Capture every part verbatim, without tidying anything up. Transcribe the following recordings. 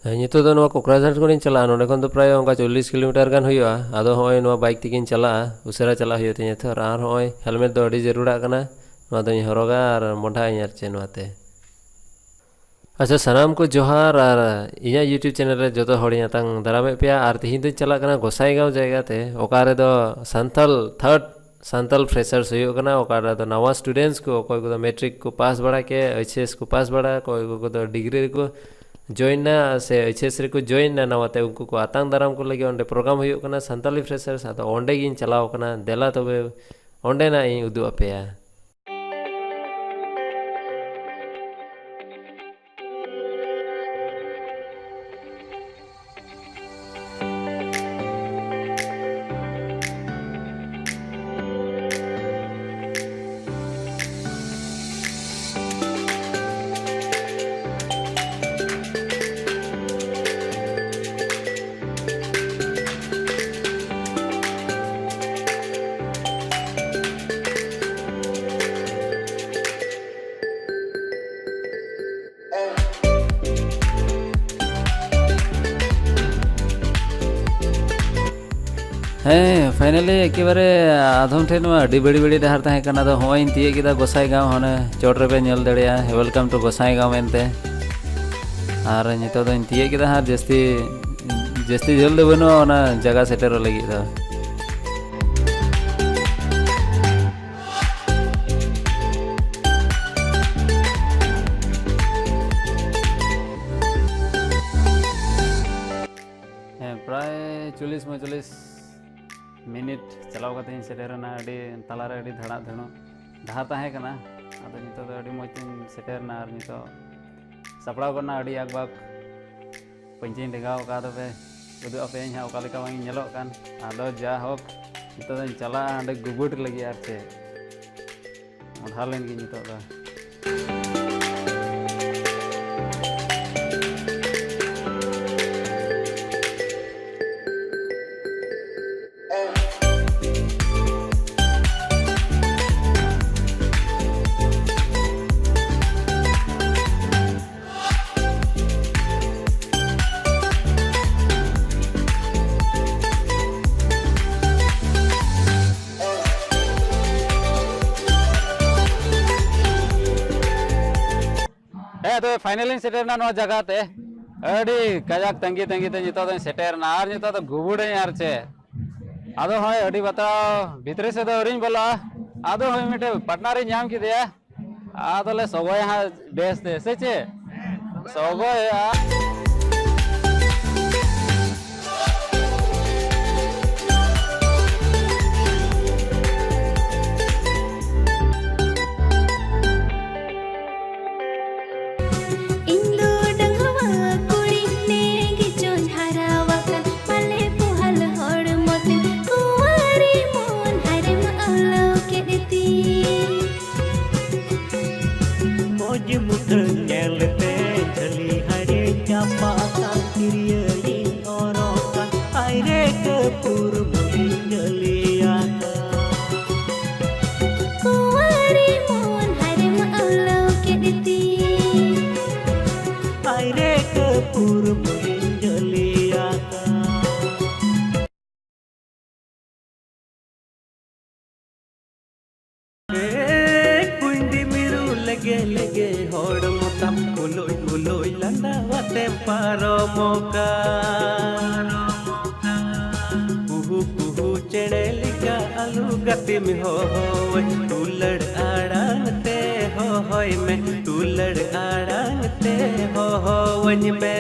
ᱦᱮᱸ, ᱱᱤᱛᱚᱜ ᱫᱚ ᱱᱚᱣᱟ ᱠᱳᱠᱨᱟᱡᱷᱟᱨ ᱠᱷᱚᱱᱤᱧ ᱪᱟᱞᱟᱜᱼᱟ᱾ ᱱᱚᱸᱰᱮ ᱠᱷᱚᱱ ᱫᱚ ᱯᱨᱟᱭ ᱚᱱᱠᱟ ᱪᱚᱞᱞᱤᱥ ᱠᱤᱞᱳᱢᱤᱴᱟᱨ ᱜᱟᱱ ᱦᱩᱭᱩᱜᱼᱟ᱾ ᱟᱫᱚ ᱦᱚᱸᱜᱼᱚᱭ ᱱᱚᱣᱟ ᱵᱟᱭᱤᱠ ᱛᱮᱜᱮᱧ ᱪᱟᱞᱟᱜᱼᱟ, ᱩᱥᱟᱹᱨᱟ ᱪᱟᱞᱟᱜ ᱦᱩᱭᱩᱜ ᱛᱤᱧᱟᱹ ᱛᱚ᱾ ᱟᱨ ᱦᱚᱸᱜᱼᱚᱭ ᱦᱮᱞᱢᱮᱴ ᱫᱚ ᱟᱹᱰᱤ ᱡᱟᱹᱨᱩᱲᱟᱜ ᱠᱟᱱᱟ, ᱱᱚᱣᱟ ᱫᱚᱧ ᱦᱚᱨᱚᱜᱟ ᱟᱨ ᱢᱚᱸᱰᱷᱟᱜ ᱟᱹᱧ ᱟᱨ ᱪᱮᱫ ᱱᱚᱣᱟᱛᱮ᱾ ᱟᱪᱪᱷᱟ, ᱥᱟᱱᱟᱢ ᱠᱚ ᱡᱚᱦᱟᱨ, ᱟᱨ ᱤᱧᱟᱹᱜ YouTube ᱪᱮᱱᱮᱞ ᱨᱮ ᱡᱚᱛᱚ ᱦᱚᱲᱤᱧ ᱟᱛᱟᱝ ᱫᱟᱨᱟᱢᱮᱫ ᱯᱮᱭᱟ᱾ ᱟᱨ ᱛᱤᱦᱤᱧ ᱫᱚᱧ ᱪᱟᱞᱟᱜ ᱠᱟᱱᱟ ᱜᱚᱸᱥᱟᱭᱜᱟᱸᱣ ᱡᱟᱭᱜᱟ ᱛᱮ, ᱚᱠᱟ ᱨᱮᱫᱚ ᱥᱟᱱᱛᱟᱞ ᱛᱷᱟᱨᱰ ᱥᱟᱱᱛᱟᱞ ᱯᱷᱨᱮᱥᱟᱨᱥ ᱦᱩᱭᱩᱜ ᱠᱟᱱᱟ, ᱚᱠᱟ ᱨᱮᱫᱚ ᱱᱟᱣᱟ ᱥᱴᱩᱰᱮᱱᱴᱥ ᱠᱚ, ᱚᱠᱚᱭ ᱠᱚᱫᱚ ᱢᱮᱴᱨᱤᱠ ᱠᱚ ᱯᱟᱥ ᱵᱟᱲᱟ ᱠᱮᱫ, ᱮᱭᱤᱪ ᱮᱥ ᱠᱚ ᱯᱟᱥ ᱵᱟᱲᱟ, ᱚᱠᱚᱭ ᱠᱚᱫᱚ ᱰᱤᱜᱽᱨᱤ ᱨᱮᱠᱚ ᱡᱚᱭᱮᱱ ᱮᱱᱟ ᱥᱮ ᱮᱭᱤᱪ ᱮᱥ ᱨᱮᱠᱚ ᱡᱚᱭᱮᱱ ᱮᱱᱟ ᱱᱟᱣᱟᱛᱮ, ᱩᱱᱠᱩ ᱠᱚ ᱟᱛᱟᱝ ᱫᱟᱨᱟᱢ ᱠᱚ ᱞᱟᱹᱜᱤᱫ ᱚᱸᱰᱮ ᱯᱨᱳᱜᱨᱟᱢ ᱦᱩᱭᱩᱜ ᱠᱟᱱᱟ ᱥᱟᱱᱛᱟᱞᱤ ᱯᱷᱨᱮᱥᱟᱨᱥ᱾ ᱟᱫᱚ ᱚᱸᱰᱮ ᱜᱤᱧ ᱪᱟᱞᱟᱣ ᱠᱟᱱᱟ, ᱫᱮᱞᱟ ᱛᱚᱵᱮ ᱚᱸᱰᱮᱱᱟᱜ ᱤᱧ ᱩᱫᱩᱜ ᱟᱯᱮᱭᱟ᱾ ᱦᱮᱸ, ᱯᱷᱟᱭᱱᱟᱞᱤ ᱮᱠᱮᱵᱟᱨᱮ ᱟᱫᱷᱚᱢ ᱴᱷᱮᱱ ᱢᱟ ᱟᱹᱰᱤ ᱵᱟᱹᱲᱤ ᱵᱟᱹᱲᱤ ᱰᱟᱦᱟᱨ ᱛᱟᱦᱮᱸ ᱠᱟᱱᱟ᱾ ᱟᱫᱚ ᱦᱚᱸᱜᱼᱚᱭ ᱤᱧ ᱛᱤᱭᱟᱹᱜ ᱠᱮᱫᱟ ᱜᱚᱸᱥᱟᱭ ᱜᱟᱶ, ᱦᱟᱱᱮ ᱪᱚᱴ ᱨᱮᱯᱮ ᱧᱮᱞ ᱫᱟᱲᱮᱭᱟᱜᱼᱟ, "Welcome to ᱜᱚᱸᱥᱟᱭ ᱜᱟᱶ" ᱢᱮᱱᱛᱮ᱾ ᱟᱨ ᱱᱤᱛᱚᱜ ᱫᱚᱧ ᱛᱤᱭᱟᱹᱜ ᱠᱮᱫᱟ ᱦᱟᱸᱜ, ᱡᱟᱹᱥᱛᱤ, ᱡᱟᱹᱥᱛᱤ ᱡᱷᱟᱹᱞ ᱫᱚ ᱵᱟᱹᱱᱩᱜᱼᱟ ᱚᱱᱟ ᱡᱟᱭᱜᱟ ᱥᱮᱴᱮᱨᱚᱜ ᱞᱟᱹᱜᱤᱫ ᱫᱚ᱾ ᱦᱮᱸ, ᱯᱨᱟᱭ ᱪᱚᱞᱞᱤᱥ ᱯᱚᱸᱭᱛᱟᱞᱞᱤᱥ ᱢᱤᱱᱤᱴ ᱪᱟᱞᱟᱣ ᱠᱟᱛᱮ ᱤᱧ ᱥᱮᱴᱮᱨ ᱮᱱᱟ᱾ ᱟᱹᱰᱤ ᱛᱟᱞᱟᱨᱮ ᱟᱹᱰᱤ ᱫᱷᱟᱲᱟᱜ ᱫᱷᱟᱹᱲᱩᱜ ᱰᱟᱦᱟᱨ ᱛᱟᱦᱮᱸ ᱠᱟᱱᱟ, ᱟᱫᱚ ᱱᱤᱛᱚᱜ ᱫᱚ ᱟᱹᱰᱤ ᱢᱚᱡᱽ ᱛᱤᱧ ᱥᱮᱴᱮᱨ ᱮᱱᱟ᱾ ᱟᱨ ᱱᱤᱛᱚᱜ ᱥᱟᱯᱲᱟᱣ ᱜᱚᱫ ᱮᱱᱟ ᱟᱹᱰᱤ ᱟᱠᱵᱟᱠ ᱯᱟᱹᱧᱪᱤᱧ ᱰᱮᱸᱜᱟᱣ ᱟᱠᱟᱫ, ᱛᱚᱵᱮ ᱩᱫᱩᱜ ᱟᱯᱮᱭᱟᱹᱧ ᱦᱟᱸᱜ ᱚᱠᱟ ᱞᱮᱠᱟ ᱵᱟᱝ ᱤᱧ ᱧᱮᱞᱚᱜ ᱠᱟᱱ᱾ ᱟᱫᱚ ᱡᱟ ᱦᱳᱠ, ᱱᱤᱛᱚᱜ ᱫᱚᱧ ᱪᱟᱞᱟᱜᱼᱟ ᱦᱟᱸᱰᱮ ᱜᱩᱵᱩᱴ ᱞᱟᱹᱜᱤᱫ, ᱟᱨ ᱪᱮᱫ, ᱢᱚᱰᱷᱟ ᱞᱮᱱ ᱜᱤᱧ ᱱᱤᱛᱚᱜ ᱫᱚ᱾ ᱯᱷᱟᱭᱱᱟᱞᱤᱧ ᱥᱮᱴᱮᱨ ᱮᱱᱟ ᱱᱚᱣᱟ ᱡᱟᱭᱜᱟ ᱛᱮ᱾ ᱟᱹᱰᱤ ᱠᱟᱡᱟᱠ ᱛᱟᱺᱜᱤ ᱛᱟᱺᱜᱤ ᱛᱮ ᱱᱤᱛᱚᱜ ᱫᱚᱧ ᱥᱮᱴᱮᱨ ᱮᱱᱟ, ᱟᱨ ᱱᱤᱛᱚᱜ ᱫᱚ ᱜᱩᱵᱩᱲᱟᱹᱧ ᱟᱨ ᱪᱮᱫ᱾ ᱟᱫᱚ ᱦᱚᱸᱜᱼᱚᱭ ᱟᱹᱰᱤ ᱵᱟᱛᱨᱟᱣ ᱵᱷᱤᱛᱨᱤ ᱥᱮᱫ ᱫᱚ ᱟᱹᱣᱨᱤᱧ ᱵᱚᱞᱚᱜᱼᱟ᱾ ᱟᱫᱚ ᱦᱚᱸᱜᱼᱚᱭ ᱢᱤᱫᱴᱮᱱ ᱯᱟᱨᱴᱱᱟᱨᱤᱧ ᱧᱟᱢ ᱠᱮᱫᱮᱭᱟ, ᱟᱫᱚᱞᱮ ᱥᱚᱜᱚᱭᱟ ᱦᱟᱸᱜ ᱵᱮᱥ ᱛᱮ, ᱥᱮ ᱪᱮᱫ? ᱥᱚᱜᱚᱭ ᱦᱩᱭᱩᱜᱼᱟ᱾ ᱤᱧ ᱫᱚ ᱰᱟᱺᱜᱩᱣᱟᱹ ᱠᱩᱲᱤ ᱱᱮᱜᱮ ᱪᱚᱧ ᱦᱟᱨᱟᱣᱟᱠᱟᱱ, ᱢᱟᱞᱮ ᱯᱚᱦᱟᱞ ᱦᱚᱲᱢᱚ ᱛᱤᱧ ᱠᱩᱸᱣᱟᱨᱤ ᱢᱚᱱ ᱦᱟᱨᱮᱢ ᱟᱹᱣᱞᱟᱹᱣ ᱠᱮᱫ ᱛᱤᱧ᱾ ᱢᱚᱡᱽ ᱢᱩᱴᱷᱟᱹᱱ ᱧᱮᱞᱛᱮ ᱡᱷᱟᱹᱞᱤ ᱦᱟᱨᱮ ᱪᱟᱯᱟ ᱟᱠᱟᱱ, ᱛᱤᱨᱭᱟᱹᱭᱤᱧ ᱚᱨᱚᱜᱟ, ᱟᱭᱨᱮ ᱠᱟᱹᱯᱩᱨ ᱢᱩᱞᱤᱧ ᱡᱷᱟᱹᱞᱤᱭᱟᱠᱟ᱾ ᱠᱩᱸᱣᱟᱨᱤ ᱢᱚᱱ ᱦᱟᱨᱮᱢ ᱟᱹᱣᱞᱟᱹᱣ ᱠᱮᱫ ᱛᱤᱧ᱾ ᱟᱭᱨᱮ ᱠᱟᱹᱯᱩᱨ ᱢᱩᱞᱤᱧ ᱡᱷᱟᱹᱞᱤᱭᱟᱠᱟ᱾ ᱮ ᱠᱩᱸᱭᱰᱤ ᱢᱤᱨᱩ ᱞᱮᱜᱮ ᱞᱮᱜᱮ ᱦᱚᱲᱢᱚ ᱛᱟᱢ, ᱠᱩᱞᱩᱭ ᱠᱩᱞᱩᱭ ᱞᱟᱸᱫᱟᱣᱟᱛᱮᱢ ᱯᱟᱨᱚᱢᱚᱜ ᱠᱟᱱ᱾ ᱠᱩᱦᱩ ᱠᱩᱦᱩ ᱪᱮᱬᱮ ᱞᱮᱠᱟ ᱟᱞᱩ ᱜᱟᱛᱮᱢ ᱦᱚᱦᱚᱣᱟᱹᱧ, ᱫᱩᱞᱟᱹᱲ ᱟᱲᱟᱝ ᱛᱮ ᱦᱚᱦᱚᱭ ᱢᱮ, ᱫᱩᱞᱟᱹᱲ ᱟᱲᱟᱝ ᱛᱮ ᱦᱚᱦᱚᱣᱟᱹᱧ ᱢᱮ᱾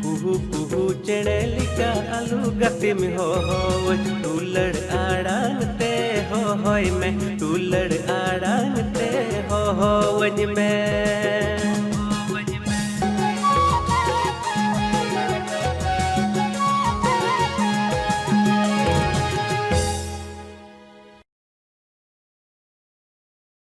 ᱠᱩᱦᱩ ᱠᱩᱦᱩ ᱪᱮᱬᱮ ᱞᱮᱠᱟ ᱟᱞᱩ ᱜᱟᱛᱮᱢ ᱦᱚᱦᱚᱣᱟᱹᱧ, ᱫᱩᱞᱟᱹᱲ ᱟᱲᱟᱝ ᱛᱮ ᱦᱚᱦᱚᱭ ᱢᱮ, ᱫᱩᱞᱟᱹᱲ ᱟᱲᱟᱝ ᱛᱮ ᱦᱚᱦᱚᱣᱟᱹᱧ ᱢᱮ᱾